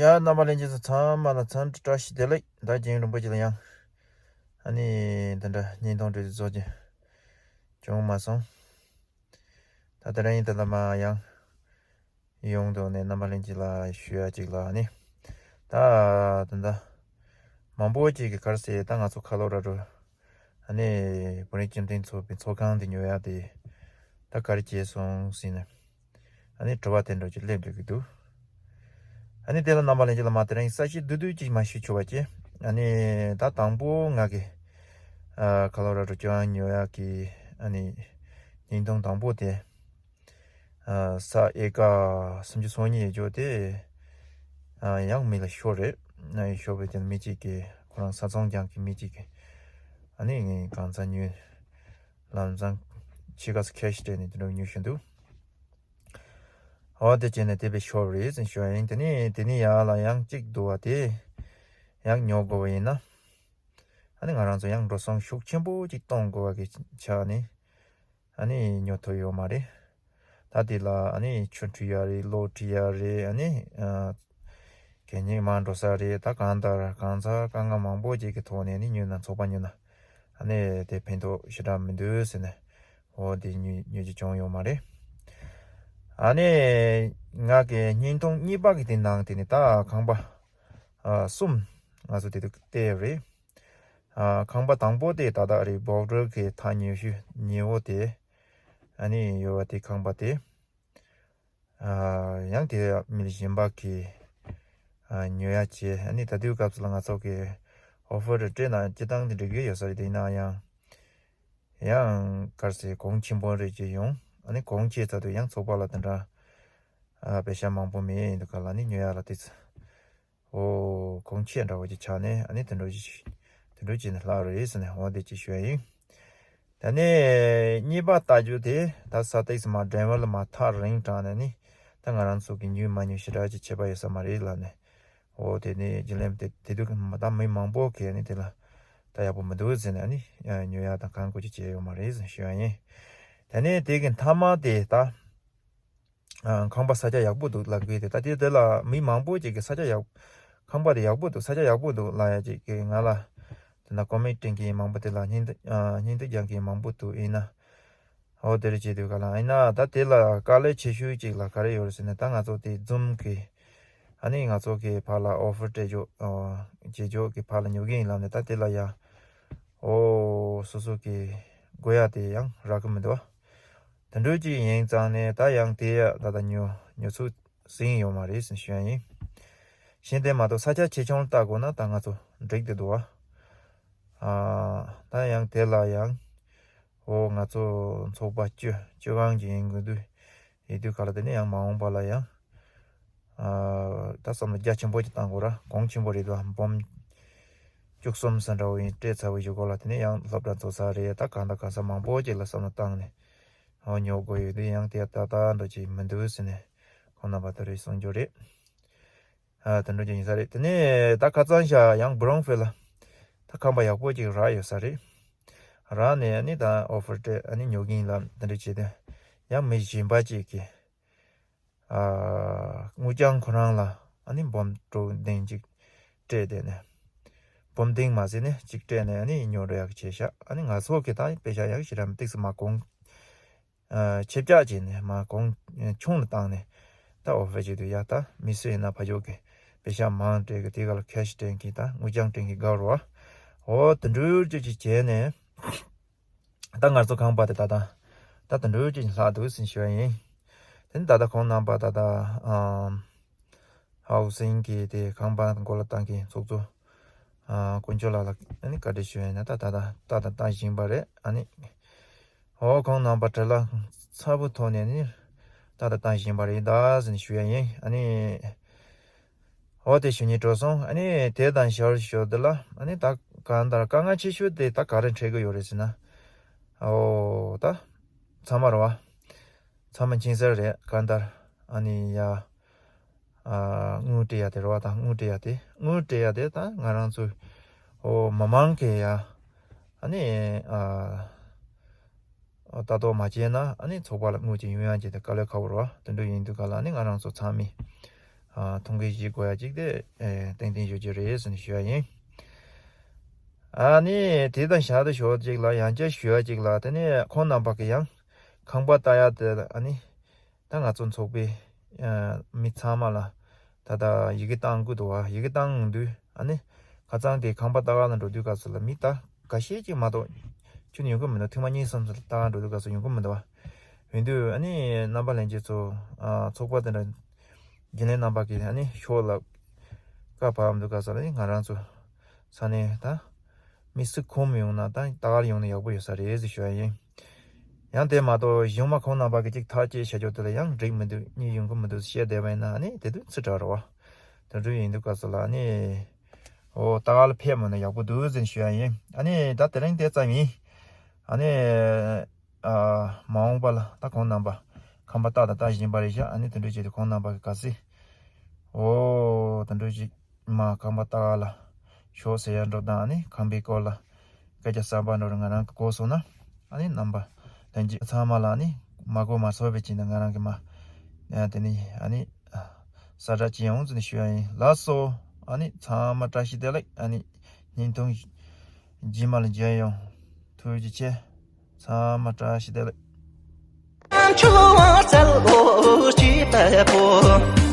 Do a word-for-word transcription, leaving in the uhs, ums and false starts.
ཡ། རྣམ་པ་ལྷན་རྒྱས་ཚོ་ཚང་མ་ལ་འཚམས་འདྲི་བཀྲ་ཤིས་བདེ་ལེགས། ད་རྒྱང་རིང་པོ་ཅིག་ལ་ཡང་ཨ་ནི་འདི་འདྲ་བརྙན་ཐུང་འདྲ་བཟོ་རྒྱུ་བྱུང་མ་སོང་། ད་དེ་རིང་འདི་ལ་མ་ཡང་ཡོང་དོན་ནི་རྣམ་པ་ལྷན་རྒྱས་ལ་ཞུ་ཡ་ཅིག་ལ་ནི། ད་ད་ལྟ་མང་པོ་ཅིག་གིས་ག་རེ་ཟེར། ད་ང་ཚོ་ཁ་ལོ་ར་རུ་ཨ་ནི་བོད་རིགས་སྤྱི་མཐུན་ཚོགས་པའི་ཚོགས་ཁང་དེ་ཉོ་ཡ་དེ་ད་ག་རེ་བྱས་སོང་ཟེར་ནས་ཨ་ནི་དྲི་བ་དེ་འདྲ་ཅིག་སླེབས་འགྲོ་གི་འདུག། ཨ་ནི་དེ་ལ་རྣམ་པ་ལྷན་རྒྱས་ལ་མ་དེ་རིང་གསལ་བཤད་བསྡུས་བསྡུས་ཅིག་མ་ཞུ་ཆོག་པ་བྱས། ཨ་ནི་ད་དང་པོ་ང་གི་ཨ་ཁ་ལོ་ར་རུ་ཅོ་ཨང་ཉོ་ཡ་གི་ཨ་ནི་བརྙན་ཐུང་དང་པོ་དེ། ས་ཨེ་ཀ་སུམ་ཅུ་སོ་གཉིས་ཡོད་ཅོག་དེ་ཡང་མི་ལ་ཤོར་རེད། ཤོར་བའི་དེ་མི་གཅིག་གིས་ཁོ་རང་ས་ཚོང་རྒྱག་གི་མི་གཅིག་གིས་ཨ་ནི་ངས་གང་ཚ་ཉོས། ལམ་སང་ཕྱི་ཁ་སུ་ཁེ་ཤི་སྤྲད་ནས་དེ་འདྲ་ཉོས་བཞིན་འདུག། འོ་དེ་བྱས་ནས་དེ་བས་ཤོར་རེད་ཟེར་ཞུ་ཡ་ཡིན། དེ་ནས་དེ་ནས་ཡར་ལ་ཡང་གཅིག་འདུག་བ། དེ་ཡང་ཉོ་དགོས་པ་ཡིན་ན་ཨ་ནི་ང་རང་ཚོ་ཡང་འགྲོ་སོང་ཤུགས་ཆེན་པོ་གཅིག་གཏོང་དགོས་པ་གི་ཆ་ནས། ཨ་ནི་ཉོ་ཐུབ་ཡོད་མ་རེད། ད་དེ་ལ་ཨ་ནི་ཆུ་འཁྲུ་ཡ་རེད། གློག་འཁྲུ་ཡ་རེད། ཨ་ནི་ཨ་གད་སྙིགས་མར་འགྲོ་ས་རེད། ད་གང་ལྟར་གང་ཚ་དཀའ་ངལ་མང་པོ་ཅིག་གི་ཐོག་ནས་ནི་ཉོས་ན་ཚོགས་པ་ཉོས་ན་ཨ་ནི་དེ་ཕན་ཐོགས་ཞེ་དྲག་མི་འདུག་ཟེར་ནས་འོ་དེ་ཉོ་ཉོ་རྒྱུ་བྱུང་ཡོད་མ་རེད། ཨ་ནི་ང་གི་བརྙན་ཐུང་གཉིས་པ་གི་དེ་ནང་དེ་ནི་ད་ཁང་པ་ཨ་གསུམ་ང་ཚོ་དེ་དུ་བལྟས་ཡོད་རེད། ཨ་ཁང་པ་དང་པོ་དེ་ད་ལྟ་རི་བོག་ཌར་གི་ཐག་ཉེ་ཤོས་ཉེ་བོ་དེ་ཨ་ནི་ཡོད་པ་དེ། ཁང་པ་དེ་ཨ་ཡང་དེ་མི་གཞན་པ་གིས་ཨ་ཉོ་ཡ་བྱས། ཨ་ནི་ད་དུས་སྐབས་སུ་ལ་ང་ཚོ་གི་ཨོ་ཕར་སྤྲད་ན་སྤྱི་བཏང་དེ་འགྲིག་གི་ཡོད་ས་རེད། དེ་ཡིན་ན་ཡང་ཡང་གར་སའི་གོང་ཆེན་པོ་རེད་ཅེས་ཡོང་། ཨ་ནི་གོང་ཆེ་ཚ་དུས་ཡང་ཚོགས་པ་ལ་དེ་འདྲ་ཨ་པེ་ཤ་མང་པོ་མེད་ཡིན་དུས་ག་ལ་ནི་ཉོ་ཡ་ལ་དེ་ཚ། ཨོ་གོང་ཆེ་འདྲ་བོ་ཅིག་ཆགས་ནས་ཨ་ནི་དེ་འདྲ་ཅིག་དེ་འདྲ་བྱས་ནས་ལྷག་རེད་ཟེར་ནས་འོ་དེ་ཅིག་ཞུ་ཡ་ཡིན། ད་ནི་གཉིས་པ་ལྟ་རྒྱུ་དེ་ད་ས་ཏེག་སི་མ་ཌེ་ཝར་ལ་མ་ཐག་རིང་དྲགས་ནས་ནི་ད་ང་རང་ཚོ་གི་ཉོས་མ་ཉོས་ཞེ་དྲག་ཅིག་ཁྱད་པར་ཡོད་ས་མ་རེད་ལབ་ནས། འོ་དེ་ནི་རྒྱུན་ལས་དེ་དེ་དུས་ད་མི་མང་པོ་གིས་ནི་དེ་ལ་ད་ཡག་པོ་མི་འདུག་ཟེར་ནས་ནི་ཉོ་ཡ་དང་གང་དགོས་ཅིག་བྱས་ཡོད་མ་རེད་ཟེར་ཞུ་ཡ་ཡིན། ད་ནི་དེ་གི་མཐའ་མ་དེ་ད། ཨ་ཁང་པ་ས་ཆ་ཡག་པོ་འདུག་ལབ་གི་དེ། ད་དེ་དེ་ལ་མི་མང་པོ་ཅིག་གིས་ས་ཆ་ཡག་ཁང་པ་དེ་ཡག་པོ་འདུག་ས་ཆ་ཡག་པོ་འདུག་ལབ་ཡ་ཅིག་གིས་ང་ལ་དེ་ན་ཀོ་མེན་ཊི་སྤྲད་མཁན་མང་པོ། དེ་ལ་བརྙན་ཐུང་ཨ་བརྙན་ཐུང་རྒྱག་མཁན་མང་པོ་འདུག་ཡིན་ན། འོ་དེ་རེད་བྱེད་དུས་ག་ལ་ཡིན་ན་ད་དེ་ལ་དཀའ་ལས་ཆེ་ཤོས་ཅིག་ལ་ག་རེ་ཡོད་རེད་ཟེར་ན། ད་ང་ཚོ་དེ་ཛུམ་གི་ཨ་ནི་ང་ཚོ་གི་ཕར་ལ་ཨོ་ཕར་སྤྲད་ཆོག་ཨ་བྱེད་ཆོག་གི་ཕར་ལ་ཉོ་གི་ཡིན་ལབ་ནས་ད་དེ་ལ་ཡ་ཨོ་སོ་སོ་གི་དགོས་ཡ་དེ་ཡང་རག་གི་མི་འདུག་བ། དེ་འདྲ་ཅིག་ཡིན་ཙང་ནས་ད་ཡང་དེ་ཡ་ད་ད་ཉོ་ཉོ་ཚུགས་ཟིན་ཡོད་མ་རེད་ཟེར་ཞུ་ཡ་ཡིན། གཞན་དེ་མ་གཏོགས་ས་ཆ་ཆེ་ཆུང་ལ་བལྟ་དགོས་ན་ད་ང་ཚོ་འགྲིག་བསྡད་འདུག་བ། ཨ་ད་ཡང་དེ་ལ་ཡང་འོ་ང་ཚོ་ཚོགས་པ་བཅུ་བཅུ་གང་ཅིག་ཡིན་དགོས་དུས་ཡིན་དུས་ག་ལ་དེ་ནས་ཡང་མ་འོངས་པ་ལ་ཡང་ཨ་ད་བསམ་བློ་རྒྱ་ཆེན་པོ་ཅིག་བཏང་དགོས་ར། གོང་ཆེན་པོ་རེད་འདུག་བ། འབུམ་བཅུ་གསུམ་ཙམ་འདྲ་བོ་ཡིན་སྤྲད་ཚར་བའི་གཞུག་གུ་ལ་དེ་ནས་ཡང་སློབ་གྲྭ་འཛུགས་ས་རེད། ད་གང་དང་གང་ས་མང་པོ་ཅིག་ལ་བསམ་བློ་བཏང་ནས་འོ་ཉོ་དགོས་ཡོད་དུས་ཡང་དེ་ད་ལྟ་འདྲ་ཅིག་མི་འདུག་ཟེར་ནས་ཁོང་རྣམ་པ་ད་རེས་གསུང་རྒྱུ་རེད། ཨ་དེ་འདྲ་ཅིག་ཡིན་ས་རེད། དེ་ནས་ད་ཁ་སང་ཞག་ཡང་སྦི་རོམ་ཕིལ་ལ་ད་ཁང་པ་ཡག་པོ་ཅིག་རག་ཡོད་ས་རེད། རག་ནས་ཨ་ནི་ད་ཨོ་ཕར་སྤྲད་ཨ་ནི་ཉོ་གི་ཡིན་ལབ་དེ་འདྲ་བྱས་ཏེ་ཡང་མི་གཞན་པ་ཅིག་གིས་ཨ་དངུལ་རྐྱང་ཁོ་རང་ལ་ཨ་ནི་འབུམ་དྲུག་བདུན་ཅིག་སྤྲད་དེ་ནས་འབུམ་བདུན་མ་ཟད་ནས་ཅིག་སྤྲད་ནས་ཨ་ནི་ཉོ་འགྲོ་ཡག་བྱས་ཤག་ཨ་ནི་ང་ཚོ་གི་ད་པེ་ཤ་ཡག་ཞེ་དྲག་མི་ཏིག་སི་མ་གོང་ཨ་ཆེ་བཀྱག་བྱས་ནས་མ་གོང་ཆུང་ལ་བཏང་ནས་ད་ཨོ་ཕར་བྱེད་དུས་ཡ་ད་མི་སུ་ཡིན་ན་ཕ་ཇོ་གི་པེ་ཤ་མང་སྤྲད་གི་དེ་ག་ལ་ཁེ་ཤི་སྤྲད་མཁན་ད་དངུལ་རྐྱང་སྤྲད་མཁན་དགའ་རོ། འོ་དེ་འདྲ་ཅིག་ཅིག་བྱས་ནས་ད་ང་ཚོ་ཁང་པ་དེ་ད་ད་ད་དེ་འདྲ་ཅིག་ལྷག་འདུག་ཟེར་ཞུ་ཡ་ཡིན། དེ་ནི་ད་ལྟ་ཁོང་རྣམ་པ་ད་ལྟ་ཨམ་ཧའུ་སིང་གི་དེ་ཁང་པ་མགོ་ལ་བཏང་མཁན་ཚོགས་གཙོ་ཨ་དཀོན་མཆོག་ལགས་ལ་ཨ་ནི་བཀའ་འདྲི་ཞུ་ཡ་ཡིན་ན། ད་ད་ད་ད་ད་བཏང་བཞིན་པ་རེད། ཨ་ནི་འོ་ཁོང་རྣམ་པ་བྲེལ་བ་ཚ་པོ་ཐོག་ནས་ནི་ད་ད་བཏང་བཞིན་པ་རེད་ད་ཟེར་ནས་ཞུ་ཡ་ཡིན། ཨ་ནི་འོ་དེ་ཞུ་སྙིང་བྲོ་སོང་། ཨ་ནི་དེ་དང་ཞོར་ཞོར་དེ་ལ་ཨ་ནི་ད་གང་ལྟར་དཀའ་ངལ་ཆེ་ཤོས་དེ་ད་ག་རེ་འཕྲད་གི་ཡོད་རེད་ཟེར་ན། འོ་ད་ཚང་མ་རེད་བ། ཚང་མ་མཁྱེན་གསལ་རེད། གང་ལྟར་ཨ་ནི་ཡ་ཨ་དངུལ་སྤྲད་ཡ་དེ་རེད་བ། ད་དངུལ་སྤྲད་ཡ་དེ་དངུལ་སྤྲད་ཡ་དེ་ད་ང་རང་ཚོ་འོ་མི་མང་གི་ཡ་ཨ་ནི་ཨ་ལྟ་རྟོག་མ་བྱས་ན་ཨ་ནི་ཚོགས་པ་ལ་དངུལ་ཅིག་ཡོང་ཡ་ཅིག་དེ་དཀའ་ལས་ཁག་པོ་རེད་བ། དེ་འདྲ་ཡིན་དུས་ག་ལ་ཨ་ནི་ང་རང་ཚོ་ཚང་མས་ ཨ་ཐུགས་འགན་བཞེས་དགོས་ཡ་ཅིག་དེ་ཨེ་ཏན་ཏན་ཞུ་རྒྱུ་རེད་ཟེར་ནས་ཞུ་ཡ་ཡིན། ཨ་ནི་དེ་དང་ཞག་དེ་ཞོགས་ཅིག་ལ་ཡང་བསྐྱར་ཞུ་ཡ་ཅིག་ལ་དེ་ནས་ཁོང་རྣམ་པ་གི་ཡང་ཁང་པ་ལྟ་ཡ་དེ་ཨ་ནི་ད་ང་ཚོ་ཚོགས་པའི་ཨ་མི་ཚང་མ་ལ་ད་ལྟ་ཡི་གེ་བཏང་དགོས་འདུག་བ། ཡི་གེ་བཏང་དུས་ཨ་ནི་ཁ་སང་དེ་ཁང་པ་ལྟ་ག་ལ་འགྲོ་དུས་སྐབས་སུ་ལ་མི་ད་འགའ་ཤས་ཅིག་མ་གཏོགས་ཁྱོན་ནས་ཡོང་གི་མི་འདུག་ཐེངས་མ་གཉིས་གསུམ་ཙམ་ལ་ལྟ་ག་འགྲོ་དུས་སྐབས་སུ་ཡོང་གི་མི་འདུག་བ། ཡིན་དུས་ཨ་ནི་རྣམ་པ་ལྷན་རྒྱས་ཚོ་ཨ་ཚོགས་པ་དེ་འདྲ་རྒྱུན་ལས་རྣམ་པ་གིས་ཨ་ནི་ཤོག་ལ་བཀའ་ཕབ་འདུག་ག་ས་ལ་ནི་ང་རང་ཚོ་ས་གནས་ད་མི་སུ་ཁོམ་ཡོང་ན་ད་ལྟ་ག་ལ་ཡོང་ན་ཡག་པོ་ཡོད་ས་རེད་ཟེར་ཞུ་ཡ་ཡིན། ཡང་དེ་མ་གཏོགས་གཞུང་མ་ཁོང་རྣམ་པ་གིས་ཅིག་ཐག་བཅད་བྱ་རྒྱུ་དེ་ལ་ཡང་འགྲིག་མི་འདུག་གཉིས་ཡོང་གི་མི་འདུག་བཤད་བསྡད་པ་ཡིན་ན་ཨ་ནི་དེ་དུས་ཚིག་དྲག་རེད་བ། དེ་འདྲ་ཡིན་དུས་སྐབས་སུ་ལ་ཨ་ནི་འོ་ལྟ་ག་ལ་ཕེབས་མེད་ན་ཡག་པོ་འདུག་ཟེར་ཞུ་ཡ་ཡིན། ཨ་ནི་ད་དེ་རིང་དེ་ཙམ་ཡིན། ཨ་ནི་ཨ་མ་འོངས་པ་ལ་ད་ཁོང་རྣམ་པ་ཁང་པ་ལྟ་དང་ལྟ་བཞིན་པ་རེད་ཤག་ཨ་ནི་དེ་འདྲ་བྱས་ཏེ་ཁོང་རྣམ་པ་གི་ག་སྲིད་འོ་དེ་འདྲ་ཞིག་མ་ཁང་པ་ལྟ་ག་ལ་ཤོག་ཟེར་ཡ་འགྲོ་དང་ཨ་ནི་ཁང་པའི་སྐོར་ལ་སྐད་ཆ་གསར་པ་འགྲོ་རུ་ང་རང་གི་གོ་སོང་ན་ཨ་ནི་རྣམ་པ་ལྷན་རྒྱས་ཚང་མ་ལ་ཨ་ནི་མ་གོ་མ་ཚོར་བའི་ཅིག་ན་ང་རང་གི་མ་ཨ་དེ་ནི་ཨ་ནི་ས་དྲག་ཅི་ཡོང་ཟེར་ནས་ཞུ་ཡ་ཡིན། ལགས་སོ། ཨ་ནི་ཚང་མ་བཀྲ་ཤིས་བདེ་ལེགས། ཨ་ནི་བརྙན་ཐུང་རྗེས་མ་ལ་མཇལ་ཡོང་། ཐུགས་རྗེ་ཆེ། ཚང་མ་བཀྲ་ཤིས་བདེ་ལེགས། ཆུ་བ་རྩལ་པོ་སྐྱིད་པོ།